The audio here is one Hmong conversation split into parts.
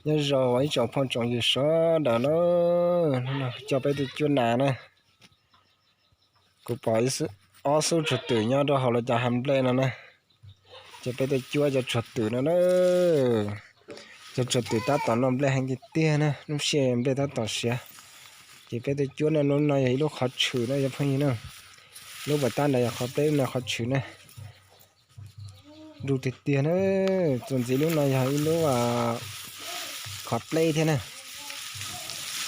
Nyob zoo ib tsoom phooj tsoom ywg sawv daws na, hnub no coj peb tuaj cuab nas na. Kuv pom ob xub tsuag twm nyob rau hauv lawv cov hav nplej no na. Ces peb tuaj cuab cov tsuag twm no na. Cov tsuag twm tab tom noj nplej heev tiag tiag na, lub sij hawm nplej tab tom siav. Ces peb tuaj cuab na, lub no yog ib lub qhov tshwm na cov phooj ywg na. Lub puas tab nrad yog qhov pleb, lub no qhov tshwm na. Nruj tiag tiag na. Txuas ntxiv lub no yog ib lub qhov pleb thiab na.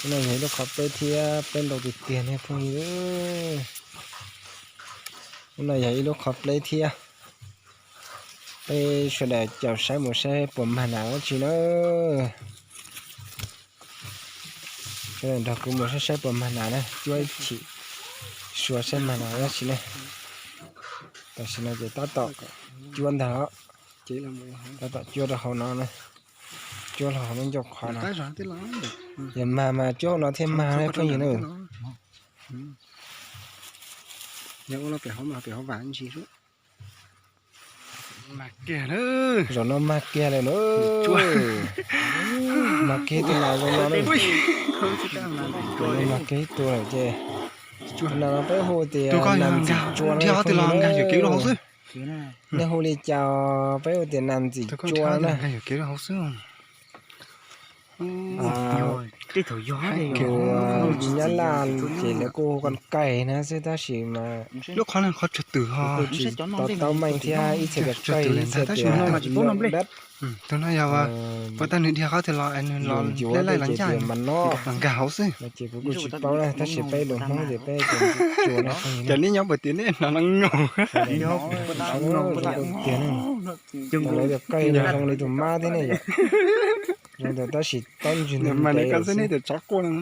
Lub no yog ib lub qhov pleb thiab, pleb ntau tiag tiag ne phooj ywg. Lub no yog ib lub qhov pleb thiab. Peb sawv daws caum saib mus saib puas mag nas dab tsi na. Sawv daws nrog kuv mus saib saib puas mag nas na, cuab ib chim, suav saib mag nas dab tsi na. Tam sim no ces tab tom cuab ntag os. Tab tom cuab rau hauv no na. Cuab hauv lub ncauj qhov no. Yog mag mas cuab hauv no thiaj mag phooj ywg na. Zaum no mag kiag lawm na. Mag kiag tus nas zoo no na. Mag kiag ib tug lawm ces. Tus nas no peb hu tias nas ntxim tsua na. Nej hu li cas? Peb hu tias nas ntxim tsua na. Tus Nyab Laj ces lawv kuj hu koj kaig na xwb tab sis mas kuj tsis to taub meej thiab, ib txhia tias kaig, ib txhia tias dab. Tus no yog puas tag nws dhia qhov twg los nws los laij laij los ncaj los nkag hauv xwb. Ces kuv kuj tsis paub na tab sis peb lus Hmoob ces peb tias ntxim tsua na. Ces nej nyob puas tias nej hnov no ngaug tiag ne. Lawv tias kaig no zoo li tus mab thiab ne yom. Zoo tias tab sis taub ntswg ntawd mas nws ntev koj xwb xwb. Nej tias tsov quaj no.